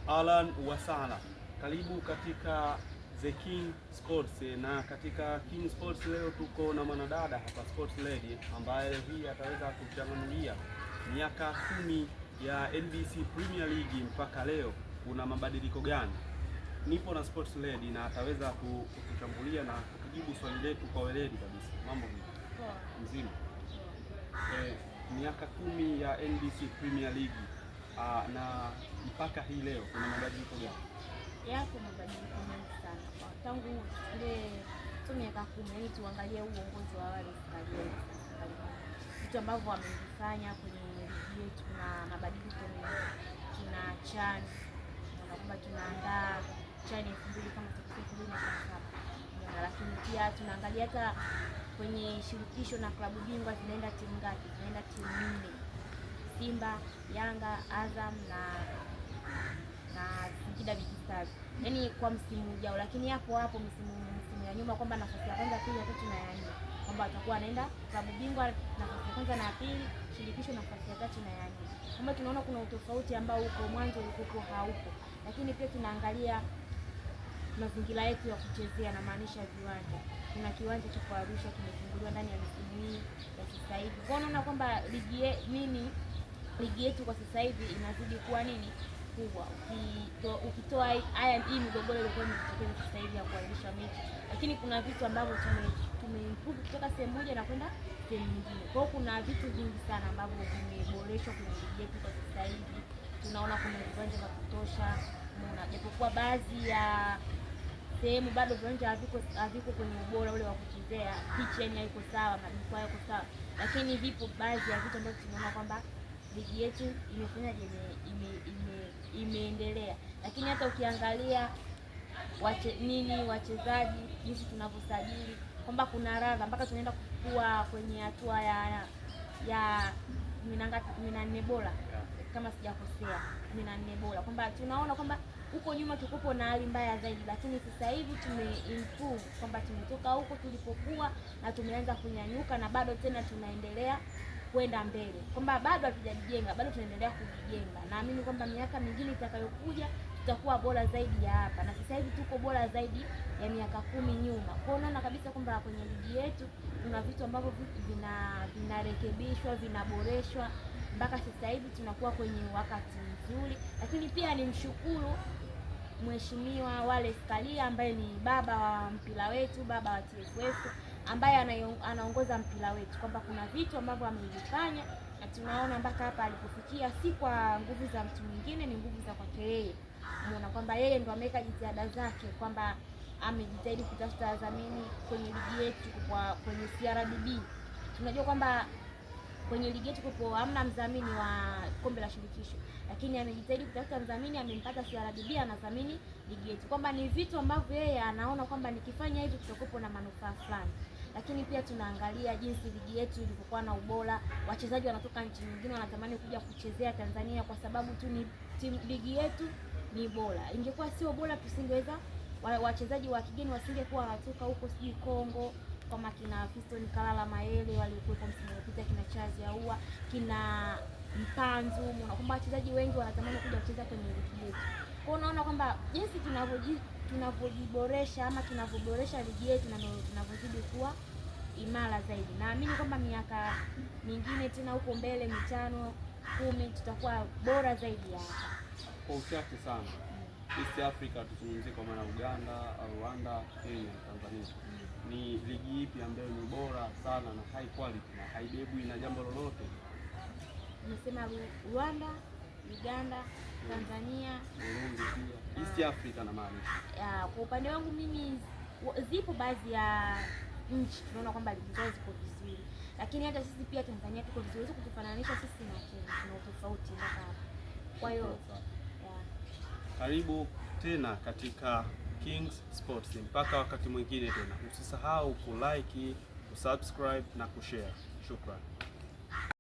Ahlan wasahlan, karibu katika The King Sports. Na katika King Sports leo tuko na mwanadada hapa, Sports Lady, ambaye leo hii ataweza kuchanganulia miaka 10 ya NBC Premier League mpaka leo kuna mabadiliko gani? Nipo na Sports Lady na ataweza kutuchambulia na kutujibu swali letu kwa weledi kabisa. Mambo vipi? Mzima? Miaka 10 ya NBC Premier League na mpaka hii leo kuna mabadiliko gani? Yapo mabadiliko mengi sana kwa tangu ile tu miaka 10, yani tuangalie huu uongozi wa Wallace Karia, vitu ambavyo wamevifanya kwenye ligi yetu na mabadiliko mengi. Tuna CHAN, tunaona kwamba tunaandaa CHAN 2000 kama 2017, lakini pia tunaangalia hata kwenye shirikisho na klabu bingwa zinaenda timu ngapi? Zinaenda timu nne: Simba, Yanga, Azam na Singida Big Stars, yaani kwa msimu ujao. Lakini hapo hapo msimu ya nyuma kwamba nafasi ya kwanza, pili, ya tatu na ya nne, kwamba watakuwa wanaenda klabu bingwa nafasi ya kwanza na ya pili, shirikisho nafasi ya tatu na ya nne, kwamba tunaona kuna utofauti ambao uko mwanzo ulikuwa haupo. Lakini pia tunaangalia mazingira yetu ya kuchezea, namaanisha viwanja. Kuna kiwanja cha Arusha kimefunguliwa ndani ya misimu hii ya sasa hivi. Kwa unaona kwamba ligi yetu kwa sasa hivi inazidi kuwa nini kubwa, ukitoa haya hii migogoro ilikuwa imejitokeza sasa hivi ya kuahirisha mechi, lakini kuna vitu ambavyo tumeimprove kutoka sehemu moja na kwenda sehemu nyingine. Kwa hiyo kuna vitu vingi sana ambavyo vimeboreshwa kwenye ligi yetu kwa sasa hivi. Tunaona kuna viwanja vya kutosha, unaona, japokuwa baadhi ya sehemu bado viwanja haviko kwenye ubora ule wa kuchezea, pitch yani haiko sawa, majukwaa yako sawa, lakini vipo baadhi ya vitu ambavyo tunaona kwamba ligi yetu imefanyaje, imeendelea. Lakini hata ukiangalia wachezaji jinsi tunavyosajili kwamba kuna radha mpaka tunaenda kukua kwenye hatua ya 14 bora kama sijakosea, 14 bora, kwamba tunaona kwamba huko nyuma tulikuwa na hali mbaya zaidi, lakini sasa hivi tumeimprove kwamba tumetoka huko tulipokuwa na tumeanza kunyanyuka na bado tena tunaendelea kwenda mbele, kwamba bado hatujajijenga, bado tunaendelea kujijenga. Naamini kwamba miaka mingine itakayokuja tutakuwa bora zaidi ya hapa, na sasa hivi tuko bora zaidi ya miaka 10 nyuma. Kwa hiyo unaona kabisa kwamba kwenye ligi yetu kuna vitu ambavyo vinarekebishwa, vinaboreshwa mpaka sasa hivi tunakuwa kwenye wakati mzuri. Lakini pia nimshukuru Mheshimiwa Wallace Karia ambaye ni baba wa mpira wetu, baba wa TFF ambaye anaongoza mpira wetu, kwamba kuna vitu ambavyo amevifanya na tunaona mpaka hapa alipofikia, si kwa nguvu za mtu mwingine, ni nguvu za kwake yeye. Umeona kwamba yeye ndo ameweka jitihada zake, kwamba amejitahidi kutafuta wadhamini kwenye ligi yetu kwa kwenye CRDB. Tunajua kwamba kwenye ligi yetu kupo hamna mdhamini wa kombe la shirikisho, lakini amejitahidi kutafuta mdhamini, amempata CRDB, anadhamini ligi yetu, kwamba ni vitu ambavyo yeye anaona kwamba nikifanya hivi kutakuwa na manufaa fulani. Lakini pia tunaangalia jinsi ligi yetu ilivyokuwa na ubora, wachezaji wanatoka nchi nyingine wanatamani kuja kuchezea Tanzania kwa sababu tu ni timu, ligi yetu ni bora. Ingekuwa sio bora tusingeweza, wachezaji wa kigeni wasingekuwa wanatoka huko sijui Kongo kama kina Fiston Kalala Mayele waliokuwepo msimu uliopita, kina Chazi Ahoua, kina Mpanzu, unaona kwamba wachezaji wengi wanatamani kuja kucheza kwenye ligi yetu. Kwa hiyo unaona kwamba jinsi tunavyojiboresha ama tunavyoboresha ligi yetu na tunavyozidi kuwa imara zaidi. Naamini kwamba miaka mingine tena huko mbele 5, 10 tutakuwa bora zaidi ya hapa. Kwa uchache sana East Africa tuzungumzie kwa maana Uganda, Rwanda, Kenya, Tanzania. Ni ligi ipi ambayo ni bora sana na high quality na haibebwi na jambo lolote? Umesema Rwanda, Uganda, Tanzania, Burundi pia. East Africa na maanisha. Kwa upande wangu mimi zipo baadhi ya nchi tunaona kwamba ligi zao ziko vizuri, lakini hata sisi pia Tanzania tuko vizuri. Huwezi kutufananisha sisi na Kenya, tuna utofauti mpaka hapa. Kwa hiyo Karibu tena katika Kings Sports. Mpaka wakati mwingine tena, usisahau kulike, kusubscribe na kushare. Shukran.